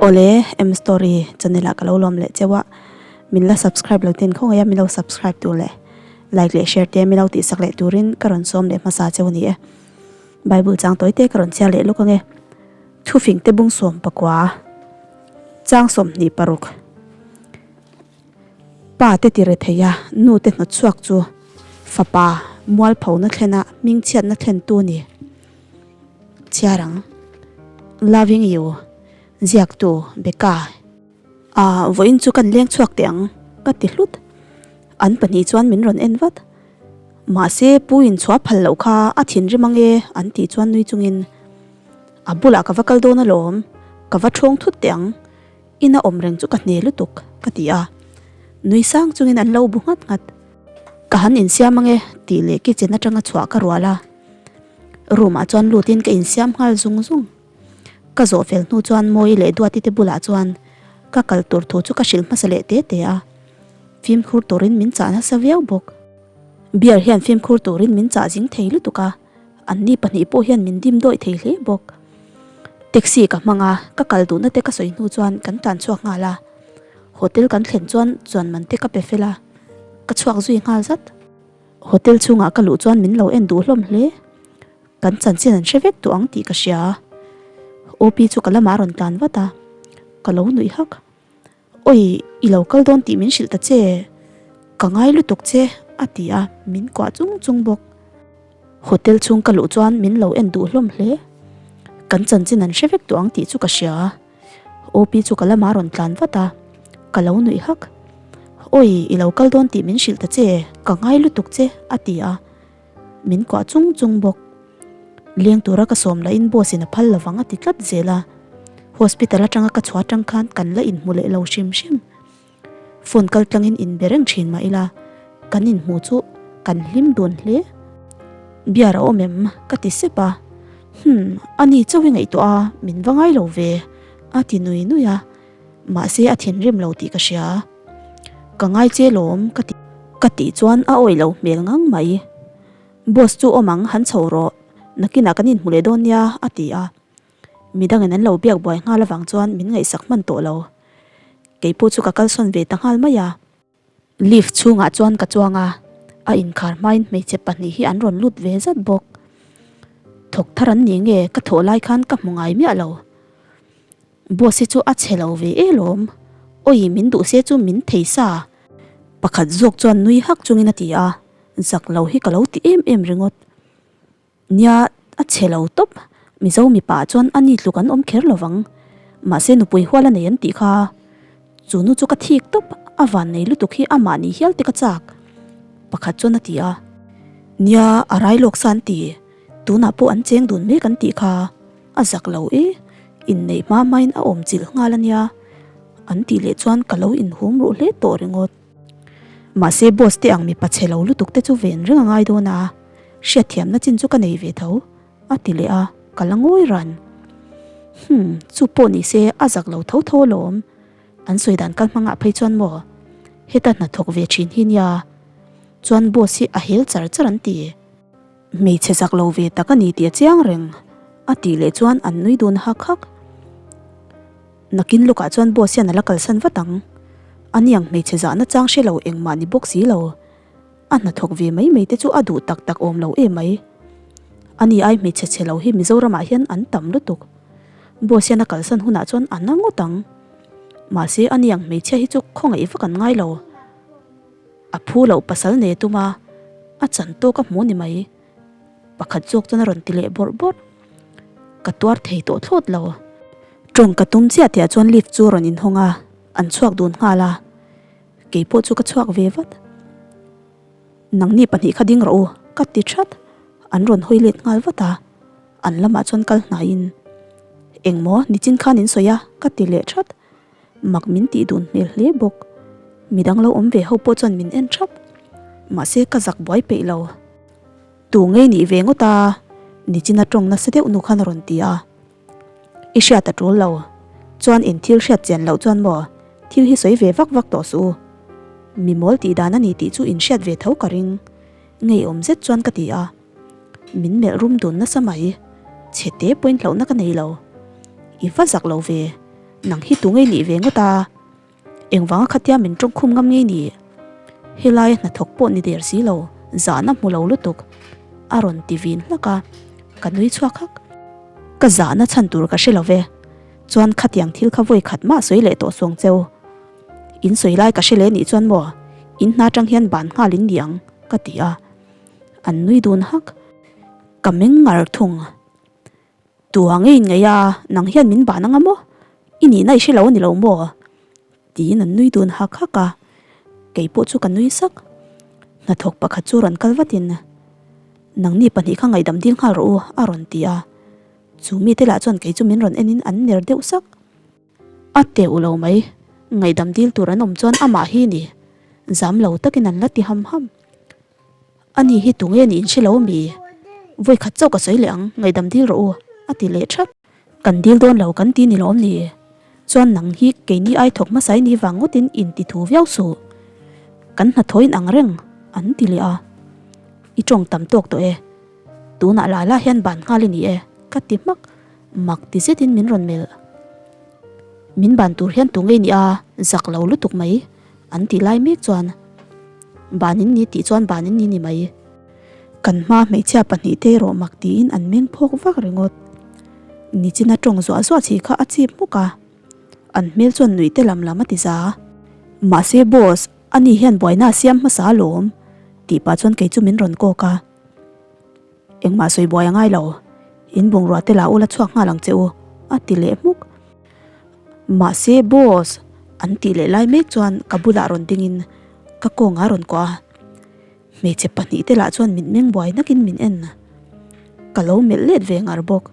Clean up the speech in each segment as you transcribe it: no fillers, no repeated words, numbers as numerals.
Awle M story channel ah ka lo lawm leh cheu a, min la subscribe lo ten khawngaih a min lo subscribe tur leh like leh share te min lo tihsak leh turin ka rawn sawm leh hmasa cheu a ni e. Bible chang tawi te ka rawn chhiar leh lawk ange. Thufing te bung 14 chang 26 Pa te ti rethei a, nu te hnawtchhuak chu fapa mualpho na thlen a hmingchhiatna thlen tu a ni. Chhiar ang. Loving you ziaktu Becca. Ah, vawiin chu kan leng chhuak teh ang ka ti hlut. An pahnih chuan min rawn en vat. Mahse pu in chhuah phal loh kha a thinrim ang e an tih chuan nui chungin a bulah ka va kal dawn alawm, ka va thawng thut teh ang, ina awm reng chu ka hne lutuk ka ti a. Nui sang chungin an lo bu nghat nghat. Ka han insiam ang e tih leh kitchen atanga chhuah ka rual a. Room ah chuan lutin ka insiam nghal zung zung. Ka zawh fel hnu chuan Mawi leh Duati te bulah chuan ka kal tur thu chu ka hrilh hmasa leh te te a. Fimkhur turin min chah nasa viau bawk. Beer hian fimkhur turin min chah zing thei lutuk a, anni pahnih pawh hian min dim dawih thei hle bawk. Taxi ka hmang a, ka kal duhna te ka sawi hnu chuan kan tlan chhuak nghal a. Hotel kan thlen chuan chuan man te ka pe fel a, ka chhuak zui nghal zat. Hotel chhungah ka luh chuan min lo en duh hlawm hle. Kan chanchin an hre vek duh ang tih ka hria. OP chu ka lamah a rawn tlan vat a, ka lo nuih hak. Awi, i lo kal dawn tih min hrilh ta che, ka ngai lutuk che a ti a, min kuah chung chung bawk. Hotel chhung ka luh chuan min lo en duh hlawm hle. Kan chanchin an hre vek duh ang tih chu ka hria. OP chu ka lamah a rawn tlan vat a, ka lo nuih hak. Awi, i lo kal dawn tih min hrilh ta che, ka ngai lutuk che, a ti a. Min kuah chung chung bawk. Leng tura ka sawm lahin boss in a phal lovang a ti tlat zel a. Hospital atanga ka chhuah atang khan kan la inhmu leh lo hrim hrim. Phone kal tlangin inbe reng thin mah ila, kan inhmu chu kan hlim dun hle. Beer a awm em? ka ti sep a. Hum, ani chauh i ngaihtuah a, min va ngai lo ve, a ti nui nui a. Mahse a thinrim lo tih ka hria. Ka ngai che lawm ka ti. Ka tih chuan a awih lo hmel ngang mai. Boss chu awm ang, han chho rawh. Nakinah kan inhmu leh dawn nia, a ti a. Midangin an lo biak buai nghal avang chuan min ngaihsak hman tawh lo. Keipawh chu ka kalsawn ve ta nghal mai a. Lift chhungah chuan ka chuang a, a inkhar hmain hmeichhe pahnih hi an rawn lut ve zat bawk. Thawk thar an ni nge ka thawh lai khan ka hmu ngai miah lo. Boss hi chu a chhe lo ve e lawm. Awi min duh se chu min thei sa. Pakhat zawk chuan nui hak chungin a ti a, zak lo hi ka lo ti em em ringawt. Nia, a chhe lo tawp. Mizo mipa ah chuan a ni tluk an awm kher lo vang. Mahse nupui hual a nei an tih kha. Chu nu chu ka thik tawp, a van nei lutuk hi amah nih hial te ka chak. Pakhat chuan a ti a. Nia, a rai lawk sa an ti. Tunah pawh an cheng dun mek an tih kha. A zak lo e, inneih hma hmain a awm chilh nghal a nia. An tih leh chuan ka lo inhum ruh hle tawh ringawt. Mahse boss te ang mipa chhe lo lutuk te chu ven reng a ngai dawn a, hriatthiamna chin chu ka nei ve tho, a ti leh a, ka la ngawi ran. Hum, chu pawh ni se a zak lo tho tho alawm, an sawi dan kal hmangah phei chuan maw, heta hnathawk ve thin hi nia, chuan boss hi a hel char char an ti. Hmeichhe zak lo ve tak a ni tih a chiang reng, a tih leh chuan an nui dun hak hak. Nakin lawkah chuan boss hian a la kalsan vat ang. Ani ang hmeichhe zahna chang hre lo engmah ni bawk si lo. A hnathawk ve mai mai te chu a duh tak tak awm lo em mai. Ani ai hmeichhe chhe lo hi Mizoramah hian an tam lutuk. Boss hian a kalsan hunah chuan a na ngawt ang. Mahse ani ang hmeichhia hi chu khawngaih vak an ngai lo. A phu loh pasal nei tum a, a chan tawk a hmu ni mai. Pakhat zawk chuan a rawn ti leh bawrh bawrh. Ka tuar thei tawh thlawt lo. Tawng ka tum chiah tihah chuan lift chu a rawn inhawng a, an chhuak dun nghal a. Kei pawh chu ka chhuak ve vat. Nangni pahnih kha ding rawh u, ka ti that. An rawn hawi let nghal vat a, an lamah chuan kal hnaiin, Engmaw nichin khan in sawi a, ka ti leh that. Mak min tih dun hmel hle bawk. Midang lo awm ve ho pawh chuan min en thap. Mahse ka zak buai peih lo. Tu ngei nih ve ngawt a, nichin a tawng nasa deuh nu khan a rawn ti a. I hriat a tul lo. Chuan in thil hriat chian loh chuan maw thil hi sawi ve vak vak tawh suh u. Mi mawl tih dan a ni tih chu in hriat ve tho ka ring. Ngeiawm zet chuan ka ti a. Min melh rum dun nasa mai. Chhe te pawhin hlauhna ka nei lo. I va zak lo ve. Nang hi tu ngei nih ve ngawt a? Engvanga khatia min tawngkhum ngam ngei ni? Helaia hnathawk pawh ni der si lo, zahna hmu lo lutuk a rawn ti vin hlak a, ka nui chhuak hak. Ka zahna chhan tur ka hre lo ve, chuan khatiang thil kha vawi khat mah sawi leh tawh suang cheu. In sawi lai ka hre leh nih chuan maw, in hna tang hian ban nghal in ni ang, ka ti a. An nui dun hak. Ka meng ngar thung. Tua ngei in ngaih a, nang hian min ban anga maw? I nihna i hre lo a ni lo maw? Tiin an nui dun hak hak a, kei pawh chu ka nui sak. Hnathawk pakhat chu rawn kal vatin, Nangni pahnih kha ngaihdam dil nghal rawh u, a rawn ti a. Chu mite lah chuan kei chu min rawn enin an ner deuh sak. A teuh lo mai, ngaihdam dil tur an awm chuan amah hi ni. Zam lo takin an la ti ham ham. Ani hi tunge nih in hre lo mi? Vawi khat chauh ka sawi leh ang, ngaihdam dil rawh u, a ti leh thap. Kan dil dawn lo kan ti ni lawm ni? Chuan nang hi keini ai thawk hmasa i nih vang ngawtin in ti thu viau suh. Kan hnathawh in ang reng, an ti leh a. I tawng tam tawk tawh e. Tunah la la hian ban nghal i ni e, ka ti hmak. Mak ti zetin min rawn melh. Min ban tur hian tunge i nih a, zak lo lutuk mai. An tih lai mek chuan ban in ni tih chuan ban in ni ni mai. Kan hma hmeichhia pahnihte erawh mak tiin an meng phawk vak ringawt. Nichina tawng zuah zuah chhi kha a chip hmuk a, an hmel chuan nuih te lam lam a ti za. Mahse boss, ani hian buaina a siam hmasa alawm tih pah chuan kei chu min rawn kawk a. Engmah sawi buai a ngai lo, in bungrua te la ula chhuak nghal ang che u a ti leh hmuk. Mahse boss an tih leh lai mek chuan ka bulah rawn dingin ka kawngah rawn kuah a, hmeichhe pahnihte lah chuan min meng buai nakin min en a, ka lo melh let ve ngar bawk.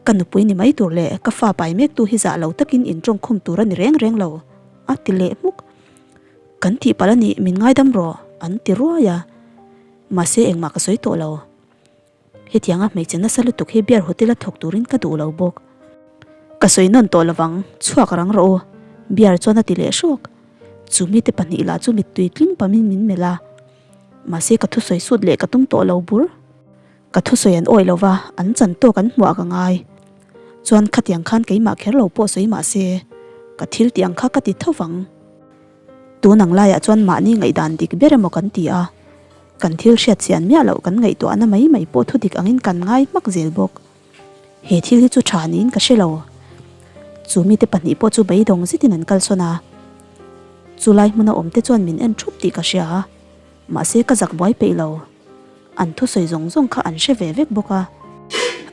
Ka nupui ni mai tur leh ka fa pai mek tu hi zah lo takin in tawngkhum tur a ni reng reng lo a ti leh hmuk. Kan tih palh a nih min ngaidam rawh an ti ruai a, mahse engmah ka sawi tawh lo. Hetianga hmeichhe nasa lutuk hi beer hotel a thawk turin ka duh lo bawk. Ka sawi nawn tawh lovang, chhuak rang rawh u, beer chuan a ti leh hrawk. Chu mite pahnih lah chu mittui tling pamin min melh a. Mahse ka thusawi sut leh ka tum tawh lo bur. Ka thusawi an awih lova, an chan tawk an hmuah ka ngai. Chuan khatiang khan keimah kher lo pawh sawi mahse, ka thil tih ang kha ka ti tho vang. Tun ang laiah chuan mahni ngaihdan dik ber emaw kan ti a, kan thil hriat chian miah loh kan ngaihtuahna mai mai pawh thudik angin kan ngai hmak zel bawk. He thil hi chu tha niin ka hre lo. Chu mite pahnih pawh chu beidawng zetin an kalsawn a, chulai hmuna awmte chuan min en thup tih ka hria a, mahse ka zak buai peih lo. An thusawi zawng zawng kha an hre ve vek bawk a,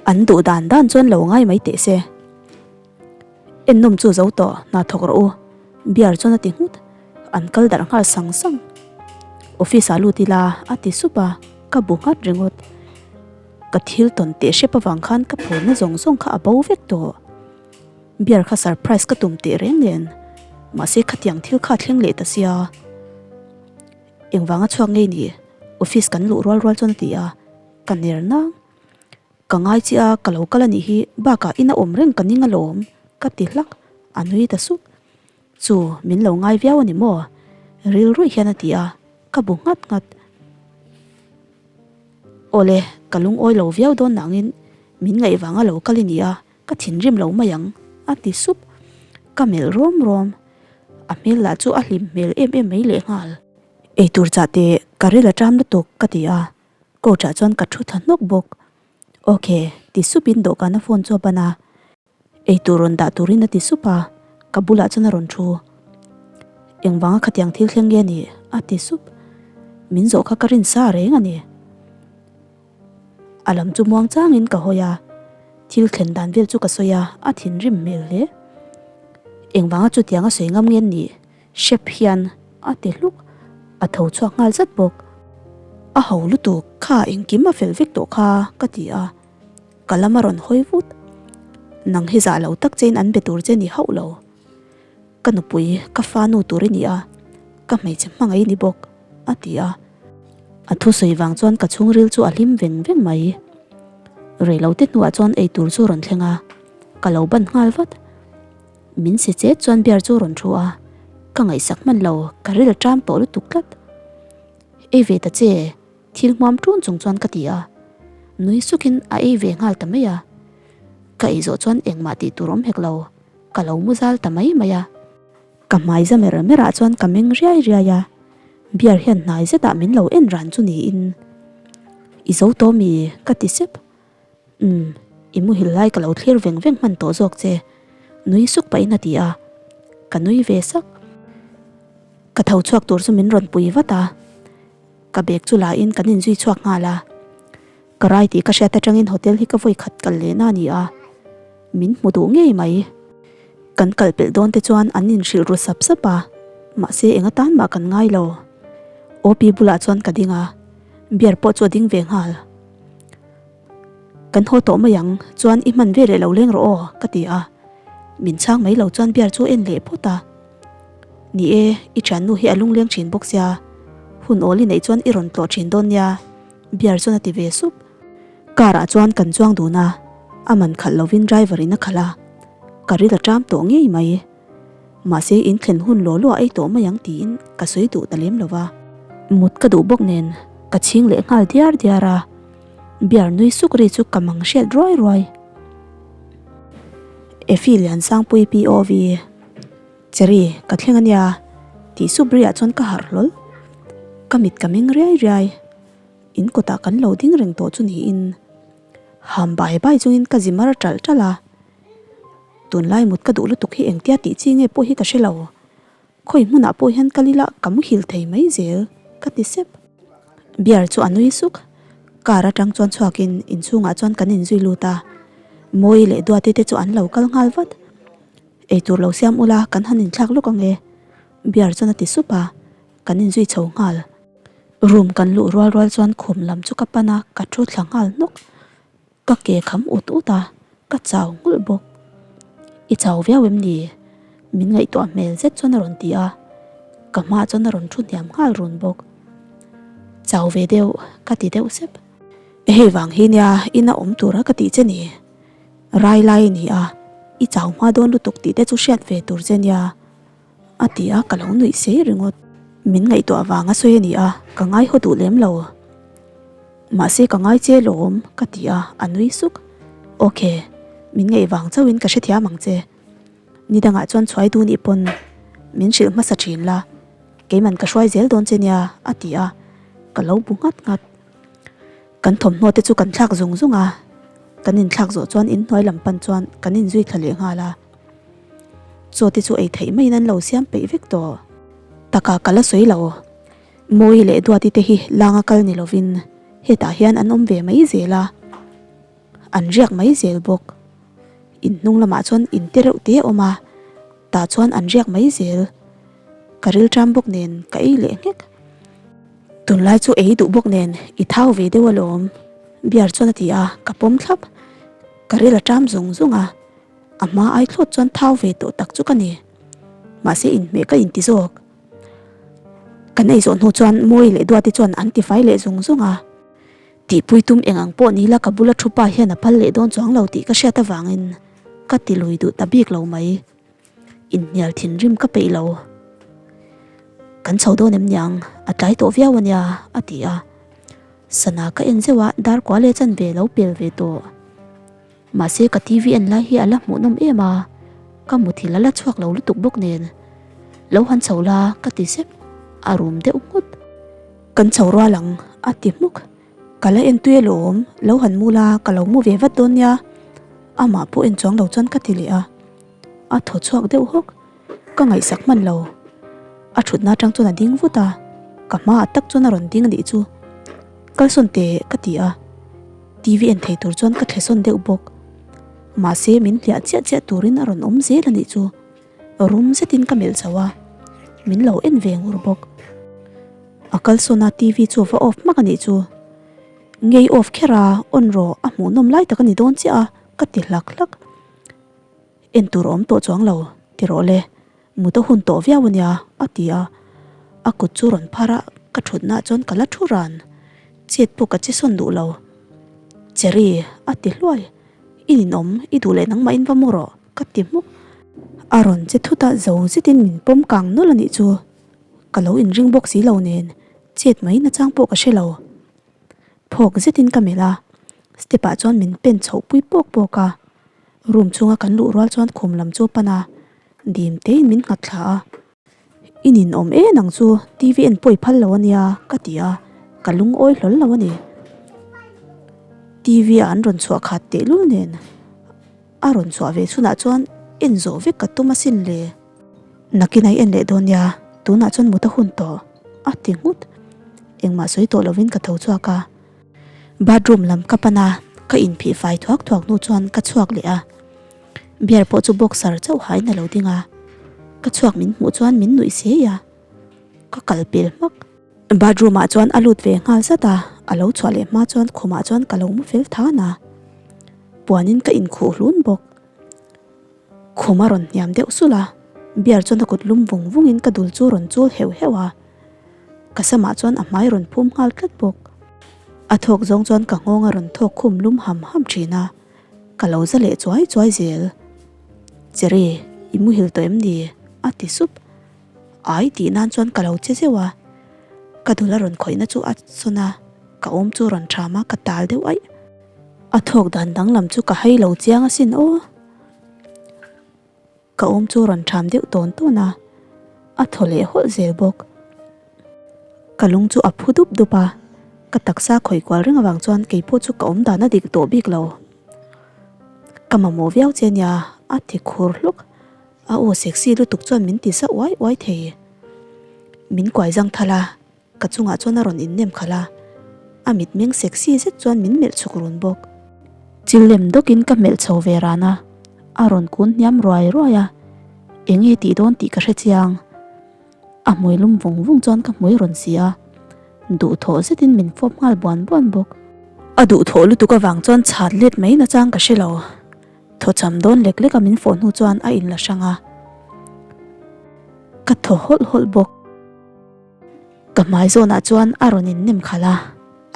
an duh dan dan chuan lo ngai mai teh se. Ennawm chu zo tawh, hna thawk rawh u. Beer chuan a ti nghut. An kal darh nghal sang sang. Office ah lut ila a ti sup a, ka bu nghat ringawt. Ka thil tawn teh hrep avang khan ka phurna zawng zawng kha a bo vek tawh. Beer kha surprise ka tum teh reng nen, mahse khatiang thil kha a thleng leh ta sia. Engvanga chhuak ngei ni? Office kan luh rual rual chuan a ti a, ka ner nang. Ka ngai che a, ka lo kal a nih hi, bakah ina awm reng ka ning alawm, ka ti hlak, a nui ta sup. Chu, min lo ngai viau a ni maw? Rilruih hian a ti a, ka bu nghat nghat. Awle, ka lungawi lo viau dawn nangin min ngaih vanga lo kal i ni a, ka thinrim lo mai ang, a ti sup. Ka melh rawm rawm, a hmel lah chu a hlim hmel em em mai lehnghal. Eitur chah teh, ka ril a ṭam lutuk, ka ti a. Coach ah chuan ka thu thla hnawk bawk. Ok, ti sup in dawhkan a phone chu a ban a. Eitur rawn dah turin a ti sup a, ka bulah chuan a rawn thu. Engvanga khatiang thil thleng nge ni? a ti sup. Min zawh kha ka rin sa reng a ni. A lam chu muang changin ka hawi a, thil thlen dan vel chu ka sawi a, a thinrim hmel hle. Engvanga chutiang a sawi ngam nge ni? Hrep hian a ti hluk, a tho chhuak nghal zat bawk. A ho lutuk, kha engkim a fel vek tawh kha ka ti a, ka lam a rawn hawi vut. Nang hi zah lo tak chein an be tur che ni hauh lo. Ka nupui, ka fa nu tur i ni a, ka hmeichhe hmangaih i ni bawk a ti a. A thusawi vang chuan ka chhungril chu a hlim veng veng mai. Reilote hnuah chuan eitur chu a rawn thleng a, ka lo ban nghal vat. Min si chet chuan beer chu a rawn thu a, ka ngaihsak hman lo, ka ril a ṭam tawh lutuk tlat. Ei ve ta che, thil hmuam ṭun chung chuan ka ti a, nui sukin a ei ve nghal ta mai a. Ka ei zawh chuan engmah tih tur awm hek lo, Ka lo mu zal ta mai mai a. Ka hmai za mer merah chuan ka meng riai riai a, beer hian hnai zetah min lo en ran chu niin. I zo tawh mi? ka ti sep. Umm, i muhil lai ka lo thlir veng veng hman tawh zawk che, nui suk pahin a ti a, ka nui ve sak. Ka tho chhuak tur chu min rawn pui vat a, ka bag chu la in kan inzui chhuak nghal a. Ka rai tih ka hriat atangin hotel hi ka vawi khat kal lehna a ni a, min hmu duh ngei mai. Kan kal pelh dawn te chuan an inhrilh ru sap sap a, mahse eng atan mah kan ngai lo. OP bulah chuan ka ding a, beer pawh chu a ding ve nghal. Kan haw tawh mai ang, chuan i hman veleh lo leng rawh aw, ka ti a. Min chhang mai lo chuan beer chu a en leh phawt a. Ni e, i thiannu hi a lungleng thin bawk sia, hun awl i neih chuan i rawn tlawh thin dawn nia, beer chuan a ti ve sup. Car ah chuan kan chuang dun a, a man khalh lovin driver in a khalh a, ka ril a ṭam tawh ngei mai. Mahse in thlen hun law law a ei tawh mai ang tiin ka sawi duh ta lem lo va. Mut ka duh bawk nen ka chhing leh nghal diar diar a, beer nui suk ri chu ka mang hriat ruai ruai. Effie Liansangpui POV, Cherry ka thleng a nia tih sup riah chuan ka harh hlawl. Ka mit ka meng riai riai. In kawtah kan lo ding reng tawh chu niin ham bai bai chungin ka zi mar ṭalh ṭalh a. Tunlai mut ka duh lutuk hi engtia tih chi nge pawh hi ka hre lo. Khawi hmunah pawh hian kal ila ka muhil thei mai zel ka ti sep. Beer chu a nui suk. Car atang chuan chhuakin inchhungah chuan kan inzui lut a. Mawi leh Duati te chu an lo kal nghal vat. Eitur lo siam ula kan han inthlak lawk ang e Beer chuan a ti sup a. Kan inzui chho nghal. Room kan luh rual rual chuan khum lam chu ka pan a, ka thu thla nghal hnawk. Ka ke kham ut ut a, ka chau nghulh bawk. I chau viau em ni? Min ngaihtuah hmel zet chuan a rawn ti a, ka hmaah chuan a rawn thu hniam nghal run bawk. Chau ve deuh, ka ti deuh sep. Hei vang hi nia ina awm tura ka tih che ni. Rai lai i ni a, i chau hma dawn lutuk tih te chu hriat ve tur che nia. A ti a, ka lo nuih sei ringawt. Min ngaihtuah vang a sawi a ni a, ka ngai haw duh lem lo. Mahse ka ngai che lawm, ka ti a, a nui suk. Ok, min ngaih vang chauhin ka hrethiam ang che. Ni dangah chuan chhuai dun i pawn min hrilh hmasa thin la, keiman ka hruai zel dawn che nia, a ti a, ka lo bu nghat nghat. Kan thawmhnaw te chu kan thlak zung zung a, kan inthlak zawh chuan inhnuai lam pan chuan kan inzui thla leh nghal a. Chaw te chu ei theih maiin an lo siam peih vek tawh. Taka ka la sawi lo. Mawi leh Duati te hi langa kal ni lovin hetah hian an awm ve mai zel a, an riak mai zel bawk. In hnung lamah chuan in te reuh te a awm a, tah chuan an riak mai zel. Ka rilṭam bawk nen ka ei leh nghek. Tunlai chu ei duh bawk nen i thau ve deuh alawm, Bear chuan a ti a, ka pawm thlap. Ka ril a ṭam zung zung a. A hma ai thlawt chuan thau ve tawh tak chu ka ni. Mahse inhmeh ka inti zawk. Kan ei zawh hnu chuan Mawi leh Duati chuan an tifai leh zung zung a. Tihpui tum eng ang pawh ni la ka bula thu pa hian a phal leh dawn chuang lo tih ka hriat avangin ka ti lui duh ta bik lo mai. Inhnial thinrim ka peih lo. Kan chho dawn em niang, a tlai tawh viau a nia, a ti a. Sana ka en zeuh a, dar kua leh chanve lo pel ve tawh. Mahse ka TV en lai hi a la hmuhnawm em a, ka muthilh a la chhuak lo lutuk bawk nen. Lo han chho la ka ti sep, a rum deuh nghut. Kan chho rual ang a ti hmuk. Ka la en tui alawm, lo han mu la ka lo mu ve vat dawn nia. Amah pawh en chuang lo chuan ka ti leh a, a thaw chhuak deuh hawk. Ka ngaihsak hman lo. A thutna atang chuan a ding vut a, ka hmaah tak chuan a rawn ding a nih chu. Kalsawn teh ka ti a. TV en thei tur chuan ka thle sawn deuh bawk. Mahse min hliah chiah chiah turin a rawn awm zel a nih chu. Rum zetin ka melh chho a, min lo en ve ngur bawk. A kalsawn a TV chu a va off hmak a nih chu. Ngei off kher a, on rawh a hmuhnawm lai tak a ni dawn chiah a, ka ti hlak hlak. En tur a awm tawh chuang lo, ti rawh le. Mut a hun tawh viau a nia, a ti a. A kut chu rawn phar a, ka thutnaah chuan ka la thu ran. Chet pawh ka che sawn duh lo. Cherry, a ti hluai. I ninawm, i duh leh nangmahin va mu rawh, ka ti hmuk. A rawn che thut a, zo zetin min pawm kang nawlh a nih chu. Ka lo inring bawk si lo nen, chet mai nachang pawh ka hre lo. Phawk zetin ka melh a, step ah chuan min pen chhoh pui pawk pawk a. Room chhunga kan luh rual chuan khum lam chu a pan a, dim tein min nghat thla a. I ninawm e nang chu TV en pawh i phal lo ania ka ti a, ka lungawi hlawl lo a ni. TV ah an rawn chhuah khat tehlul nen a rawn chhuah ve chhunah chuan en zawh vek ka tum asin le. Nakin a i en leh dawn nia, tunah chuan mut a hun tawh a ti nghut. Engmah sawi tawh lovin ka tho chhuak a. Bathroom lam ka pan a, ka inphih fai thuak thuak hnu chuan ka chhuak leh a. Beer pawh chu boxer chauh hain a lo ding a, ka chhuak min hmuh chuan min nuih sei a, ka kal pel hmak. Bathroom ah chuan a lut ve nghal zat a, a lo chhuah leh hma chuan khumah chuan ka lo mu fel than a, puanin ka inkhuh hlun bawk. Khum a rawn hniam deuh sulh a, beer chuan a kut lum vung vungin ka dul chu rawn chul heuh heuh a, ka samah chuan a hmai rawn phum nghal tlat bawk. A thawk zawng chuan ka nghawng a rawn thawk khum lum ham ham thin a. Ka lo za leh chuai chuai zel. Cherry, i muhil tawh em ni? a ti sup. Ai tih nan chuan ka lo che zeuh a. Ka dul a rawn khawihna chu a sawn a, ka awm chu rawn ṭham a, ka tal deuh aih. A thawk dan danglam chu ka hai lo chiang asin aw. Ka awm chu rawn ṭham deuh tawn tawn a, a thaw leh hawlh zel bawk. Ka lung chu a phu dup dup a, ka taksa khawih kual reng avang chuan kei pawh chu ka awm dan a dik tawh bik lo. Ka mamawh viau che nia, a ti khur hluk. A aw sexy lutuk chuan min ti za uai uai thei. Min kuai zang thal a, Ka chungah chuan a rawn innem khalh a, a mitmeng sexy zet chuan min melh chhuk run bawk. Chil lem dawkin ka melh chho ve ran a, a rawn kun hniam ruai ruai a, eng nge tih dawn tih ka hre chiang. A hmui lum vung vung chuan ka hmui rawn si a, duhthawh zetin min fawp nghal buan buan bawk. A duhthawh lutuk avang chuan chhat let mai nachang ka hre lo. Thawcham dawn lek lek a min fawh hnu chuan a inla hrang a, ka thaw hawlh hawlh bawk. Ka hmai zawnah chuan a rawn innem khalh a,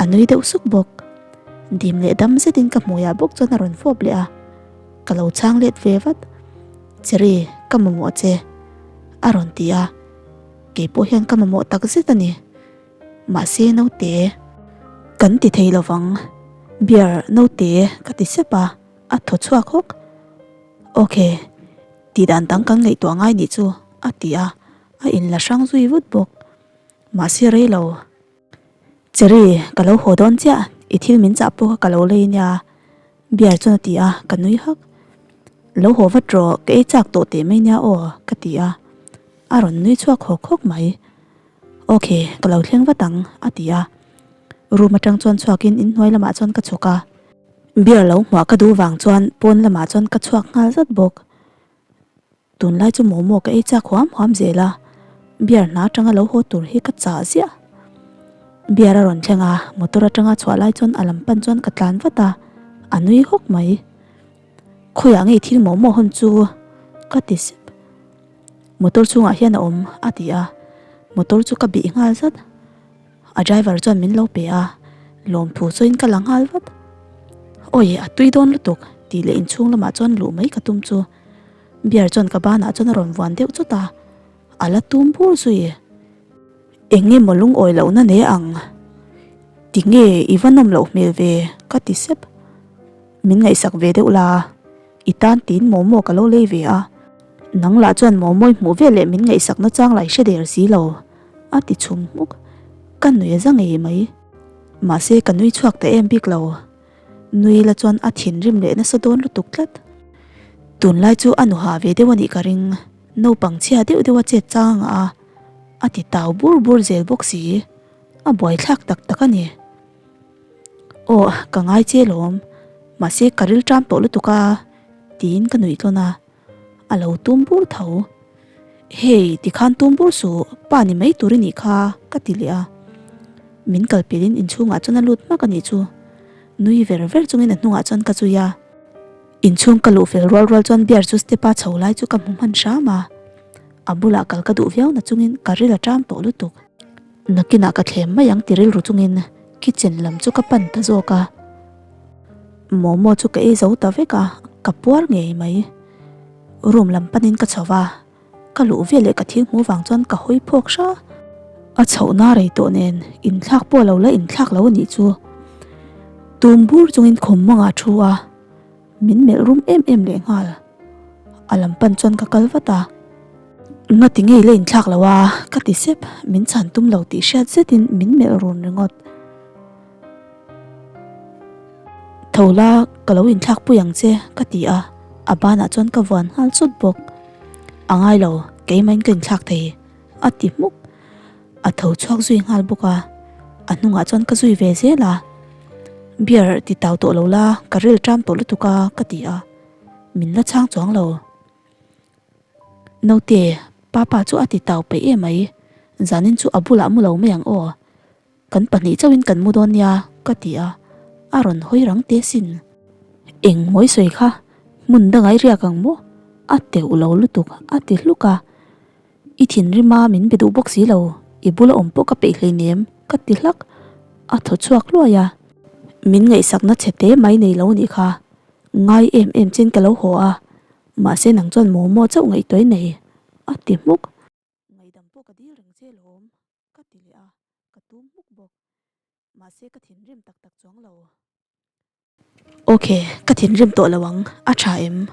a nui deuh suk bawk. Dim leh dam zetin ka hmuiah bawk chuan a rawn fawp leh a, ka lo chhang let ve vat. Cherry, ka mamawh che, a rawn ti a, kei pawh hian ka mamawh tak zet a ni. Mahse naute, kan ti thei lovang, beer naute ka ti sep a, a thaw chhuak hawk. Ok, tih dan dang kan ngaihtuah ngai nih chu, a ti a. A inla hrang zui vut bawk. Mahse rei lo. Cherry, ka lo haw dawn chiah, i thil min chah pawh kha ka lo lei nia, Bear chuan a ti a, ka nui hak. Lo haw vat rawh, ka ei chak tawh teh mai nia aw, ka ti a. A rawn nui chhuak hawk hawk mai. Ok, ka lo thleng vat ang, a ti a. Room atang chuan chhuakin inhnuai lamah chuan ka chhuk a. Bear lo hmuah ka duh vang chuan pawn lamah chuan ka chhuak nghal zat bawk. Tunlai chu momo ka ei chak huam huam zel a, beer hna atanga lo haw tur hi ka chah ziah. Beer a rawn thleng a, motor atanga chhuah lai chuan a lam pan chuan ka tlan vat a, a nui hawk mai. Khawiah ngei thil momo hawn chu ka ti sep. Motor chhungah hian a awm a ti a, motor chu ka bih nghal zat. A driver chuan min lo pe a, lawmthu sawiin ka la nghal vat. Awi a tui dawn lutuk tih leh inchhung lamah chuan luh mai ka tum chu. Beer chuan ka banah chuan a rawn vuan deuh chawt a, a la tum bur zui. Eng nge maw lungawi lohna nei ang? Tinge i va nawm loh hmel ve? ka ti sep. Min ngaihsak ve deuh la, i tan tiin momo ka lo lei ve a, nang lah chuan momo i hmuh veleh min ngaihsak nachang lah i hre der si lo, a ti chhum hmuk. Ka nui a za ngei mai. Mahse ka nui chhuak ta em bik lo. Nui la chuan a thinrim leh nasa dawn lutuk tlat. Tunlai chu a nuha ve deuh a nih ka ring, naupang chhia deuh deuh a chet chang a, a ti tau bur bur zel bawk si, a buaithlak tak tak a ni. Aw, ka ngai che lawm, mahse ka ril ṭam tawh lutuk a, tiin ka nuih tlawn a, a lo tum bur tho. Hei, tikhan tum bur suh, pa ni mai tur i nih kha, ka ti leh a. Min kal pelin inchhungah chuan a lut hmak a nih chu. Nui ver ver chungin a hnungah chuan ka zui a. Inchhung ka luh fel rual rual chuan beer chu step a chho lai chu ka hmu hman hram a. A bulah kal ka duh viau na chungin ka ril a ṭam tawh lutuk. Nakinah ka thlem mai ang ti rilru chungin kitchen lam chu ka pan ta zawk a. Momo chu ka ei zo ta vek a, ka puar ngei mai. Room lam panin ka chho va, ka luh vel leh ka thil hmuh vang chuan ka hawi phawk hra. A chhohna rei tawh nen inthlak pawh lo la inthlak lo a nih chu. Tum bur chungin khum mawngah a thu a. Min melh rum em em lehnghal. A lam pan chuan ka kal vat a. Ngati ngei la inthlak lo a, ka ti sep. Min chhan tum lo tih hriat zetin min melh run ringawt. Tho la, ka lo inthlak pui ang che, ka ti a. A banah chuan ka vuan nghal chut bawk. A ngai lo, keimahin ka inthlak thei, a ti hmuk. A tho chhuak zui nghal bawk a, a hnungah chuan ka zui ve zel a. Beer ti tau tawh lo la, ka ril ṭam tawh lutuk a, ka ti a. Min la chhang chuang lo. Naute, papa chu a ti tau peih em mai, zanin chu a bulah mu lo mai ang aw. Kan pahnih chauhin kan mu dawn nia, ka ti a, a rawn hawi rang teh sin. Eng mawi sawi kha, hmun danga i riak ang maw? A teuh lo lutuk, a ti hluk a. I thinrima min be duh bawk si lo, i bula awm pawh ka peih hleinem, ka ti hlak. A thaw chhuak hluai a. Min ngaihsakna chhe te mai nei lo nih kha, ngai em em chin ka lo haw a, mahse nang chuan momo chauh ngaihtuah i nei, a ti hmuk. Ngaihdam pawh ka dil reng che lawm. Ka ti leh a, ka tum hmuk bawk. Mahse ka thinrim tak tak chuang lo. Ok, ka thinrim tawh lo ang, a tha em?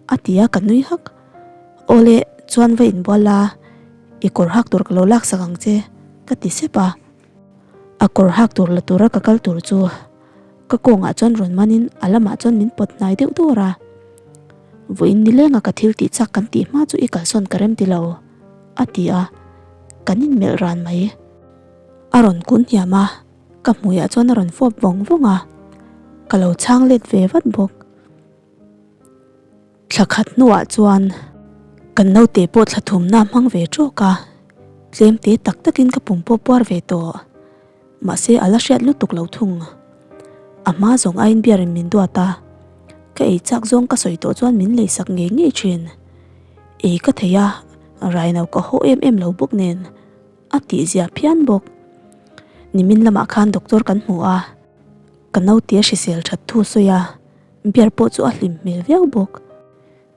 A ti a, ka nui hak. Awle, chuan va inbual la, i kawr hak tur ka lo laksak ang che, ka ti sep a. A kawr hak tur la tura ka kal tur chu ka kawngah chuan rawn manin a lamah chuan min pawt hnai deuh dawr a. Vawiin nilenga ka thil tih chak kan tih hma chu i kalsawn ka rem ti lo. A ti a, kan inmelh ran mai. A rawn kun hniam a, ka hmuiah chuan a rawn fawp vawng vawng a, ka lo chhang let ve vat bawk. Thla khat hnuah chuan kan naute pawh thla thumna a hmang ve tawk a, tlem te tak takin ka pum pawh puar ve tawh. Mahse a la hriat lutuk lo thung. A hma zawng aiin biarin min duat a, ka ei chak zawng ka sawi tawh chuan min leisak ngei ngei thin. Ei ka thei a, raino ka haw em em lo bawk nen a tih zia phian bawk. Nimin lamah khan doctor kan hmu a, ka naute a hrisel that thu sawi a, beer pawh chu a hlim hmel viau bawk.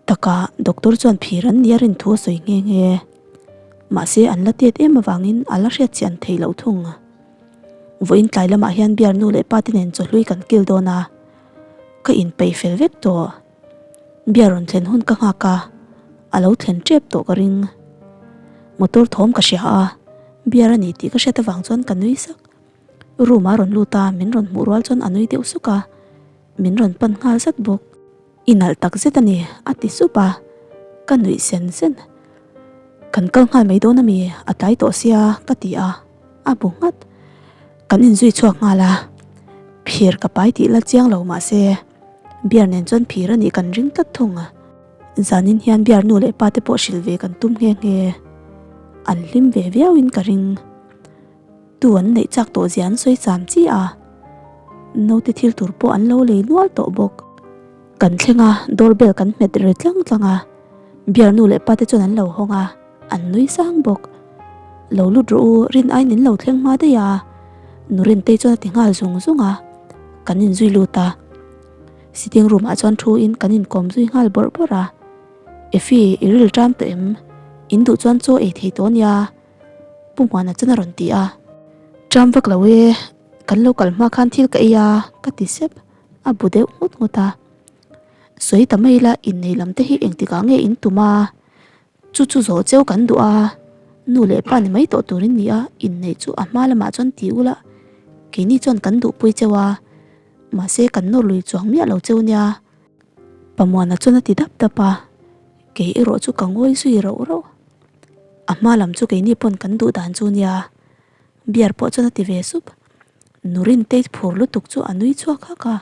Taka doctor chuan phir an nia rin thu a sawi nghe nghe. Mahse an la tet em avangin a la hriat chian theih loh thung. Vawiin tlai lamah hian beer nu leh pa te nen chawhlui kan kil dawn a, ka inpeih fel vek tawh. Beer rawn thlen hun ka nghak a, a lo thlen tep tawh ka ring. Motor thawm ka hria a, beer a ni tih ka hriat avang chuan ka nui sak. Room ah rawn lut a, min rawn hmuh rual chuan a nui deuh suk a, min rawn pan nghal zat bawk. I nalh tak zet a ni, a ti sup a, ka nuih sen sen. Kan kal nghal mai dawn a mi, a tlai tawh sia, ka ti a, a bu nghat. Kan inzui chhuak nghal a, phir ka pai tih la chiang lo mahse beer nen chuan phir a nih kan ring tlat thung. Zanin hian beer nu leh pa te pawh hrilh ve kan tum nghe nghe. An hlim ve viauin ka ring. Tu an neih chak tawh zia an sawi cham chi a, naute thil tur pawh an lo lei nual tawh bawk. Kan thleng a, door bell kan hmet ri tlang tlang a, beer nu leh pa te chuan an lo hawng a, an nui sang bawk. Lo lut rawh u, rin aiin in lo thleng hma daih a, nu Rintei chuan a ti nghal zung zung a, kan inzui lut a. Sitting room ah chuan thu in kan inkawm zui nghal bawrh bawrh a, Effie, i ril ṭam tawh em? In duh chuan chaw ei thei tawh nia. Pu Muana chuan a rawn ti a, Ṭam vak lo e, kan lo kal hma khan thil ka ei a, ka ti sep, a bu deuh nghut nghut a. Sawi ta mai ila innei lam te hi engtikah nge in tum a, chu chu zawh cheu kan duh a, nu leh pa ni mai tawh turin ni a, inneih chu a hma lamah chuan ti ula, keini chuan kan duhpui cheu a, mahse kan nawr lui chuang miah lo cheu nia. Pa Muana chuan a ti dap dap a, kei erawh chu ka ngawi zui rauh rauh. A hma lam chu keini pawn kan duh dan chu nia, beer pawh chuan a ti ve sup. Nurintei phur lutuk chu a nui chhuak hak a,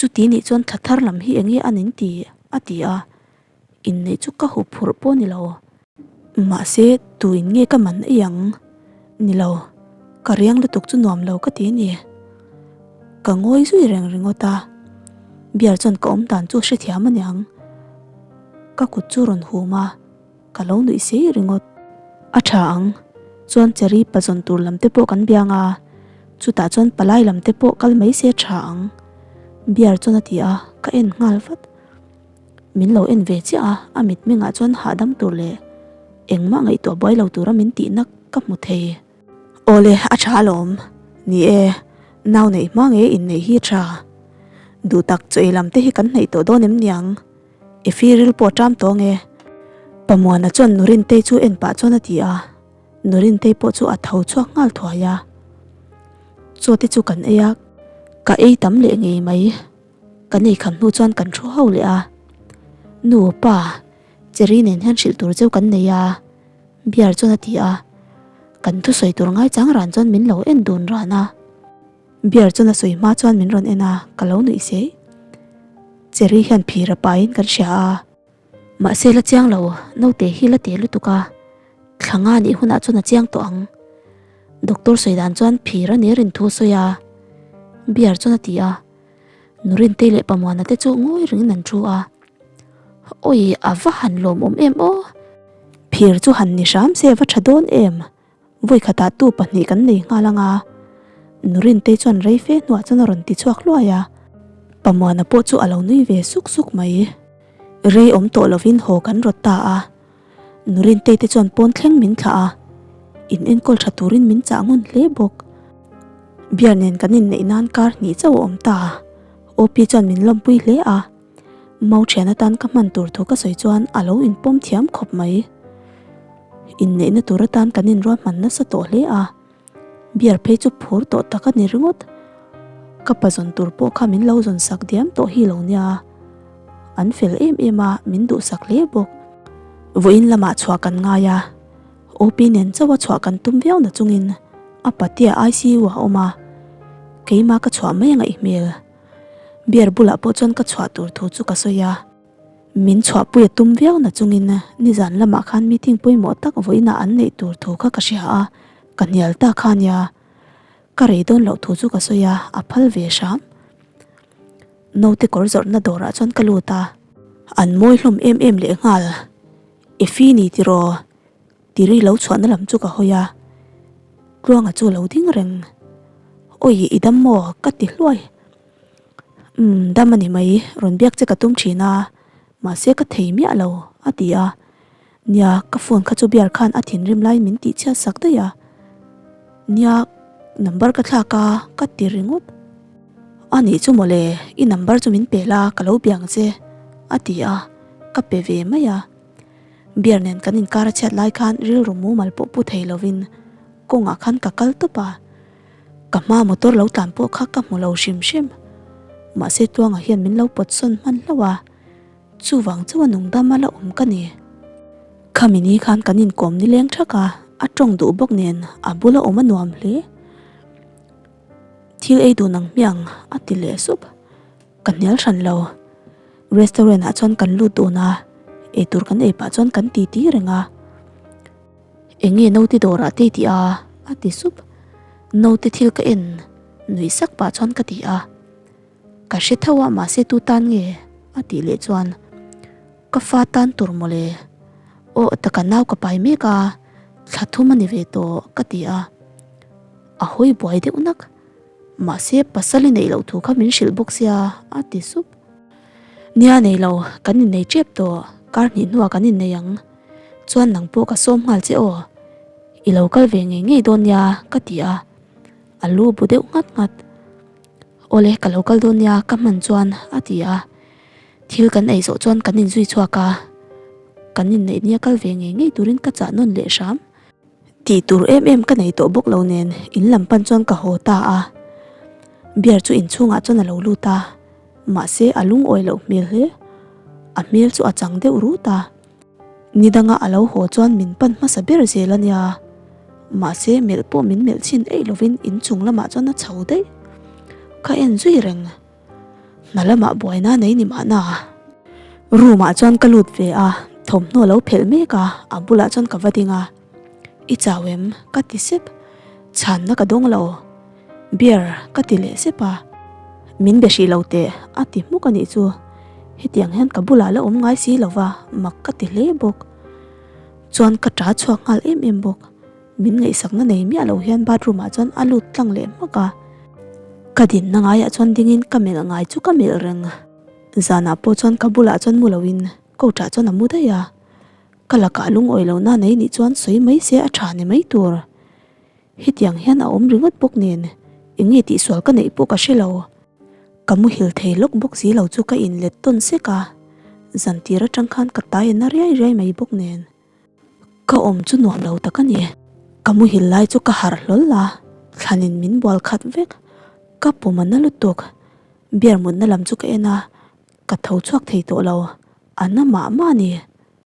Chuti nih chuan thla thar lam hi enge a nin ti? a ti a, inneih chu ka hup phurh pawh ni lo. Mahse tuin nge ka man ei ang? Ni lo, ka riang lutuk chu nuam lo ka ti a ni. Ka ngawi zui reng ringawt a, beer chuan ka awm dan chu a hrethiam a niang. Ka kut chu rawn hum a. Ka lo nuih sei ringawt. A tha ang. Chuan Cherry pazawn tur lam te pawh kan biang a, chutah chuan palai lam te pawh kal mai se tha ang. Bear chuan a ti a, ka en nghal vat. Min lo en ve chiah a, a mitmengah chuan hahdam tur leh engmah ngaihtuah buai lo tura min tihna ka hmu thei. Awle, a tha alawm. Ni e, nau neih hma nge inneih hi a tha. Duhtak chaw ei lam te hi kan hnaih tawh dawn em niang? Efi ril pawh a ṭam tawh ange. Pamuana chuan Nurintei chu en pah chuan a ti a, Nurintei pawh chu a tho chhuak nghal thuai a. Chaw te chu kan ei a, ka ei tam leh ngei mai. Kan ei kham hnu chuan kan thu ho leh a. Nu, pa, Cherry nen hian hrilh tur cheu kan nei a, Bear chuan a ti a. Kan thusawi tur ngaichang ran chuan min lo en dun ran a. Bear chuan a sawi hma chuan min rawn en a, ka lo nuih sei. Cherry hian phir a paiin kan hria a. Mahse la chiang lo, naute hi la te lutuk a, thla nga nih hunah chuan a chiang tawh ang. Doctor sawi dan chuan phir a ner in thu a sawi a, Bear chuan a ti a. Nurintei leh Pamuana te chu ngawi rengin an thu a. Awi, a va han lawmawm em aw! Phir chu han ni hram se a va tha dawn em! Vawi khatah tu pahnih kan nei nghal ang a, Nurintei chuan rei fe hnuah chuan a rawn ti chhuak hluai a, Pamuana pawh chu a lo nui ve suk suk mai. Rei awm tawh lovin haw kan rawt ta a, Nurintei te chuan pawn thleng min thlah a, in enkawl tha turin min chah ngun hle bawk. Beer nen kan inneih nan kar hnih chauh a awm ta, OP chuan min lawmpui hle a. Mau thian atan ka hman tur thu ka sawi chuan a lo inpawm thiam khawp mai. Inneihna tur atan kan inruahman nasa tawh hle a, beer phei chu phur tawh tak a ni ringawt. Ka pa zawn tur pawh kha min lo zawn sak diam tawh hi lo nia. An fel em em a, min duhsak hle bawk. Vawiin lamah chhuah kan ngai a, OP nen chauha chhuah kan tum viau na chungin a patea ICU ah a awm a, keimah ka chhuah mai a ngaih hmel. Beer bulah pawh chuan ka chhuah tur thu chu ka sawi a, min chhuahpui a tum viau na chungin nizan lamah khan meeting pawimawh tak vawiinah an neih tur thu kha ka hria a, ka hnial ta kha nia. Ka rei dawn loh thu chu ka sawi a, a phal ve hram. Naute kawr zawrhna dawrah chuan ka lut a, an mawi hlawm em em lehnghal. Efi ni tiraw? Tiri lo chhuahna lam chu ka hawi a, Tluanga chu a lo ding reng. Awi, i dam maw? ka ti hluai. Umm, dam a ni mai, rawn biak che ka tum thin a, mahse ka thei miah lo, a ti a. Nia, ka phone kha chu biar khan a thinrim laiin min tih chhiat sak daih a. Nia, number ka thlak a, ka ti ringawt. A nih chu mawle, i number chu min pe la, ka lo biang che, a ti a, ka pe ve mai a. Beer nen kan inkar a chhiat lai khan rilru mumal pawh pu thei lovin kawngah khan ka kal tawp a, ka hma motor lo tlan pawh kha ka hmu lo hrim hrim. Mahse Tluanga hian min lo pawt sawn hman hlauh a, chuvang chauh a nungdam a la awm ka ni. Khami ni khan kan inkawm nileng thak a, a tawng duh bawk nen a bula awm a nuam hle. Thil ei dun ang hmiang a ti leh sup. Ka hnial hran lo. Restaurant ah chuan kan lut dun a, eitur kan ei pah chuan kan ti ti reng a. Eng nge naute dawrah te i tih a? a ti sup. Naute thil ka en nuih sak pah chuan ka ti a. Ka hre tho a mahse tu tan nge? a tih leh chuan ka fa tan tur mawle. Aw taka nau ka pai mek a, thla thum a ni ve tawh ka ti a. A hawi buai deuh nak. Mahse pasal i neih loh thu kha min hrilh bawk sia a ti sup. Nia nei lo, kan innei tep tawh, kar hnih hnuah kan innei ang. Chuan nang pawh ka sawm nghal che aw. I lo kal ve ngei ngei dawn nia ka ti a, a lu bu deuh nghat nghat. Awle ka lo kal dawn nia ka hman chuan a ti a, thil kan ei zawh chuan kan inzui chhuak a, kan inneih nia kal ve ngei ngei turin ka chah nawn leh hram. Tih tur em em ka nei tawh bawk lo nen in lam pan chuan ka haw ta a, beer chu inchhungah chuan a lo lut a, mahse a lungawi loh hmel hle, a hmel chu a chang deuh rut a, ni danga a lo haw chuan min pan hmasa ber zel a nia, mahse melh pawh min melh chhin eih lovin inchung lamah chuan a chho daih, ka en zui reng. Hna lamah buaina nei ni mahna. Room ah chuan ka lut ve a, thawmhnaw lo phelh mek a, a bulah chuan ka va ding a. I chau em? ka ti sep. Chhanna ka dawng lo. Beer ka ti leh sep a. Min be hrih lo teh a ti hmuk a nih chu. Hetiang hian ka bulah la awm ngai si lo va, mak ka ti hle bawk. Chuan ka ṭa chhuak nghal em em bawk. Min ngaihsakna nei miah lo hian bathroom ah chuan a lut tlang leh hmak a. Ka dinna ngaiah chuan dingin ka melh ngai chu ka melh reng. Zanah pawh chuan ka bulah chuan mu loin coach ah chuan a mu daih a. Ka lakah lungawi lohna nei nih chuan sawi mai se a tha ni mai tur. Hetiang hian a awm ringawt bawk nen eng nge tihsual ka neih pawh ka hre lo. Ka muhil thei lawk bawk si lo chu ka inlet tawn sek a, zantir atang khan ka tai a na riai riai mai bawk nen. Ka awm chu nuam lo tak a ni. Ka muhil lai chu ka harh hlawl a, thlanin min bual khat vek. Ka pum a na lutuk. Beer mutna lam chu ka en a, ka tho chhuak thei tawh lo. A na mah mah a ni.